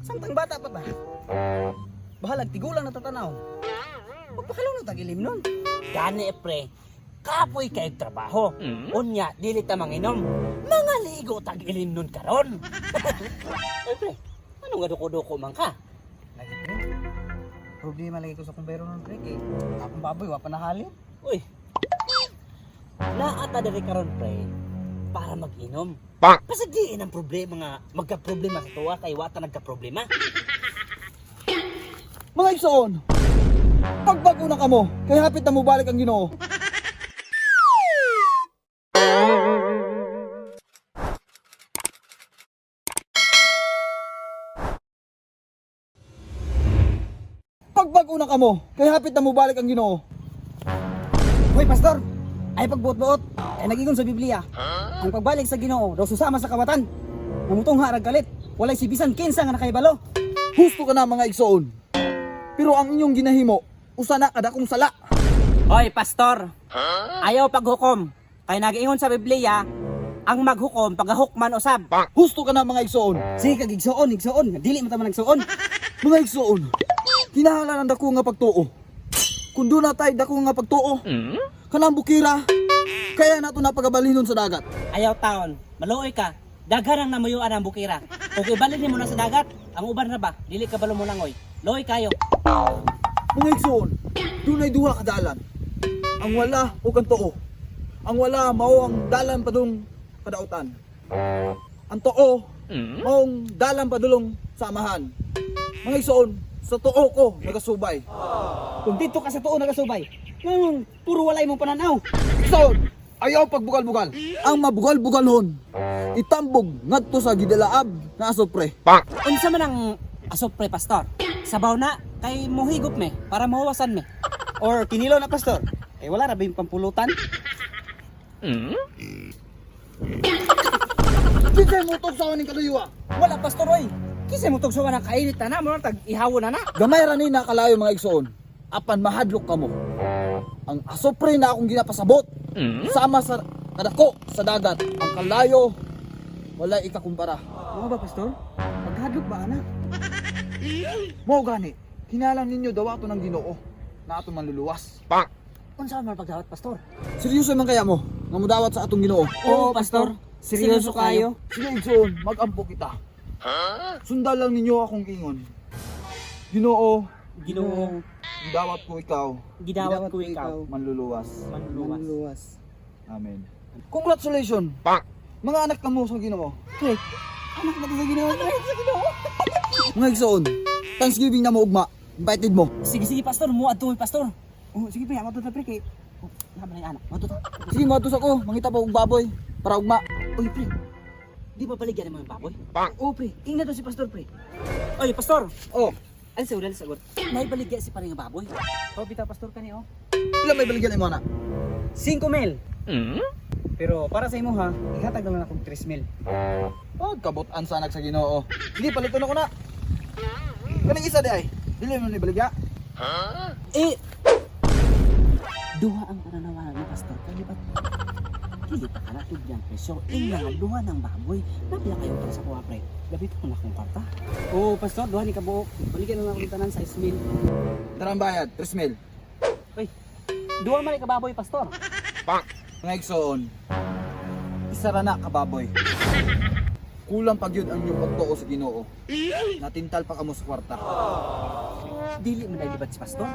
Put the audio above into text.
Samtang bata pa ta. Bahalag tigulang natatanaw. Magpakalunod tag ilim nun. Gani pre, kapoy kay trabaho. Unya, dili ta manginom. Mga ligo tag ilim nun karon. Oy pre, anong nga duko-duko man ka? Lagi pre. Problema lagi ko sa kumbero nun pre kay akong baboy wa pa nahalin. Uy. Naa ta diri karon pre para mag-inom. Pasag diin ang problema nga magka-problema sa tuwa kay wa ta nagka-problema. Mga igsoon, pagbago na kamo, kay hapit na mobalik ang Ginoo. Pagbago na kamo, kay hapit na mobalik ang Ginoo. Hoy pastor, ay pagbuot-buot ay nagingon sa Biblia. Ang pagbalik sa Ginoo daw susama sa kawatan. Namutong harag kalit, walay si bisan kinsa nga nakaibalo. Husto ka na mga igsoon. Pero ang inyong ginahimo, usa na kadakong sala. Hoy, pastor. Ayaw paghukom. Kay nagiingon sa Biblia, ang maghukom pagahukman usab. Husto ka na mga igsoon. Sige kag igsuon, igsuon, nga dili man ta man nagsuon. Mga igsoon, kinahanglan ang dako nga pagtuo. Kung doon na tayo dako nga pagtuo, kanang bukira, kaya nato na pagabalinon sa dagat. Ayaw taon, maluoy ka. Daghan ang namuyuan ang bukira. Kung ibalin nimo na sa dagat, ang uban na ba? Dili ka balo mo langoy. Luoy kayo. Mga igsoon, dunay duha ka dalan. Ang wala o ang tuo. Ang wala mao ang dalan padung kadautan. Ang tuo maong dalan padulong sa amahan. Mga igsoon, sa tuo ko nagasubay. Kung dito ka sa tuo nagasubay, nganong puro walay mong pananaw. Igsoon, ayaw pagbugal-bugal. Ang mabugal-bugalhon, itambog ngadto sa gidalaab na asopre. Unsa man ang asopre, pastor? Sabaw na kay mohigop me para mahuwasan me. Or kinilaw na pastor. Eh wala ra ba yung pampulutan? Kinsay mo sa aning kaluywa? Wala pastor oy. Kinsa mo tugsawa na kainit na na, mo tag ihawo na na. Gamay ra ni nakalayo mga igsoon. Apan mahadlok kamo. Ang asopre na akong ginapasabot. Sama sa kadako sa dagat. Ang kalayo wala ikakumpara. Ano ba pastor? Paghadlok ba ana? Mao gani, hinalang ninyo dawato ng Ginoo na ato manluluwas. Unsa man pagdawat, pastor? Seryoso man kaya mo nga mudawat sa atong Ginoo? Oo, pastor. Seryoso kayo? Sige igsoon, magampo kita. Sundan lang ninyo akong ingon. Ginoo, Ginoo, gidawat ko ikaw, gidawat ko ikaw. manluluwas. Manluluwas. Manluluwas. Amen. Congratulations! Mga anak kamo sa Ginoo. Pre, anak na to sa Ginoo. Anak sa Ginoo. Mga igsoon, Thanksgiving na mo ugma. Invited mo. Sige sige pastor, mo adto pastor. Oh, sige pre, mato ta pre kay. Oh, naman ang anak, mo ta. Sige, moadto sa ko. Mangita pa og baboy para ugma. Uy, pre. Di ba baligyan mo yung baboy? Oh, pre, ingna to si pastor pre. Oy, pastor. Oh, Alin sa ulan sa sagot. Naibaligya si paring baboy. Oh, bitaw pastor kani oh. pila may baligyan imo na? 5 mil. Pero para sa imo ha, ihatag na lang akong 3 mil. Oh, kabutan sa anak sa Ginoo. Sige, paliton ako na. Kaning isa di ay. Dili mo ni baligya. Eh, duha ang pananawanan ni pastor. Kaya ba't dili pa ka na tugyan presyo. Ing nga duha ng baboy. Napila kayo para sa kuha, pre. Labit ko na akong kwarta. Oh, pastor, duha ni kabuok. Baligyan na lang akong tanan sa 6 mil. Tara ang bayad, 3 mil. Uy, duha man ni ka baboy, pastor. Mga igsoon, isa ra na ka baboy. Kulang pa gyud ang inyong pagtuo sa Ginoo. Natintal pa kamo sa kwarta. Dili man dahil libat si pastor.